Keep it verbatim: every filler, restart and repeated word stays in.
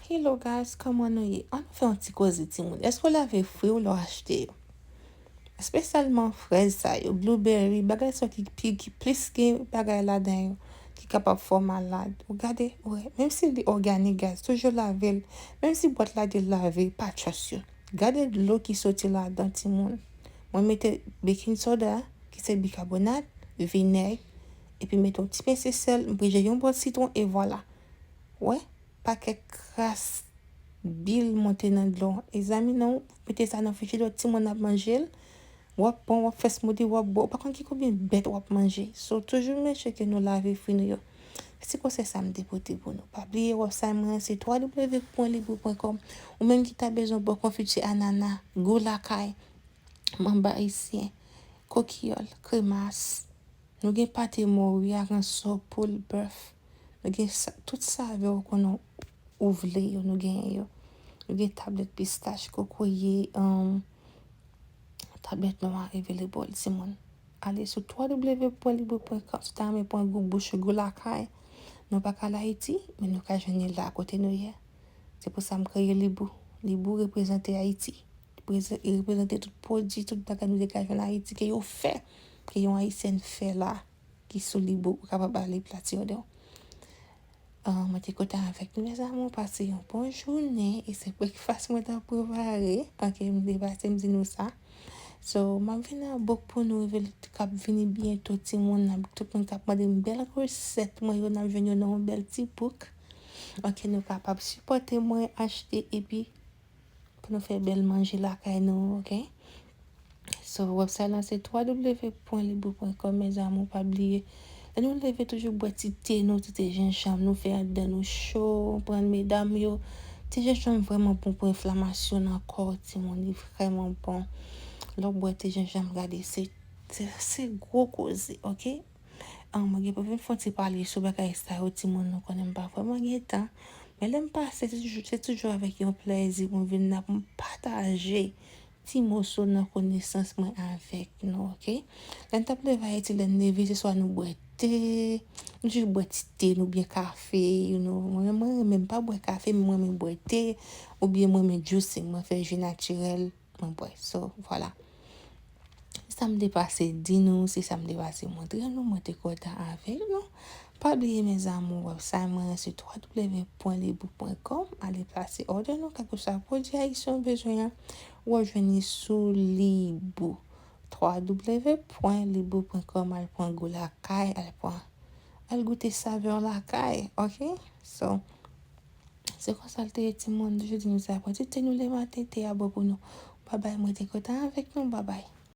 Hello guys, kòman nou ye? Ann nou fè yon ti koze timoun. Èske w lave fwi w lè w achte yo? Espesyalman frèz sa yo, blueberry, bagay sa ki, ki, ki plis gen bagay ladan yo, ki kapab fè w malad. Ou gade, ou wè, menm si li òganik, guys, toujou lave l. Menm si bwat la te lave, pa trust yo. Gade dlo ki soti ladan, timoun. Mwen mete baking soda, ki se bikabonat, vinèg, epi mete yon ti pese sèl, m prije yon bòl sitwon, e vwala. Wè, pakèt kras bil monte nan dlo. E zanmi, non, mete sa nan frijidè, timoun ap manje l. W ap pran, w ap fè smoothie, w ap bwè. Ou pa konn ki konbyen bèt w ap manje. So, toujou make sure ke nou lave fwi nou yo. Se konsèy sa m te pote pou nou. Pa bliye, website mwen, se w w w pwen libou pwen kòm. Ou menm ki ta bezwen bò konfiti anana, gou lakay, manba ayisyen, kokiyòl, kremas. Nou gen pate mori, aransò, poul, bèf. Nou gen sa, tout savè w konnen ou vle yo, nou genyen yo. Nou gen tablèt pistach, kokoye, um, tablèt nwa available, timoun. Ale sou w w w pwen libou pwen kòm. Si w ta renmen pran gou bouch, gou lakay, nou pa ka al Ayiti, men nou ka jwenn li la kote nou ye. Se pou sa m kreye Libou. Libou reprezante Ayiti. Li preze-, li reprezante tout pwodui, tout bagay nou te ka jwenn Ayiti, ke yo fè, ke yon Ayisyèn fè la, ki sou Libou, ou kapab ale plase yo. Ah, mwen te kontan avèk nou, mes amours, pase yon bon jounen, e se breakfast mwen t ap prepare, ok, m te pase, m di nou sa. So, m ap vin ak book pou nou, revele k ap vini byento, timoun, n ap, tout moun k ap mande m bèl resèt mwen yo, n ap jwenn yo nan yon bèl ti book. Ok, nou kapab sipòte mwen, achte, epi pou nou fè bèl manje lakay nou, ok? So, website lan se w w w pwen libou pwen kòm, mes amours, pa bliye. Lè nou leve, toujou bwè ti te nou, ti te jenjanm nou, fè anndan nou cho, konprann medam yo. Ti jenjanm vrèman bon pou enflamasyon nan kò, timoun, li vrèman bon. Lè w bwè ti jenjanm, gade, se, se, se gwo koze, ok? Ah, mwen gen pou vin fè yon ti pale sou bagay sa yo, timoun, nou konnen m pa vrèman gen tan. Men lè m pase, se toujou, se toujou avèk yon plèzi pou m vin la pou m pataje ti moso nan konesans mwen avèk nou, ok? Lè n t ap leve Ayiti, lè n leve, se swa nou bwè te, nou toujou bwè ti te nou, byen kafe, you know. Mwen, mwen renmen, m pa bwè kafe, men mwen renmen bwè te, oubyen mwen renmen juicing, mwen fè ji natirèl, mwen bwè. So, vwala. Se sa m te pase di nou, se sa m te pase montre nou, mwen te kontan avèk nou. Pa bliye, mes amours, website mwen se w w w pwen libou pwen kòm, ale plase òdè nou, kèlkeswa pwodui ayisyen w bezwen an, w ap jwenn li sou Libou. w w w pwen libou pwen kòm, al pran gou lakay, al pran, al goute savè lakay, ok? So, se konsa l te ye, timoun, toujou di nou sa, pran ti te nou lematen, te a bon pou nou. Babay, mwen te kontan avèk nou, babay.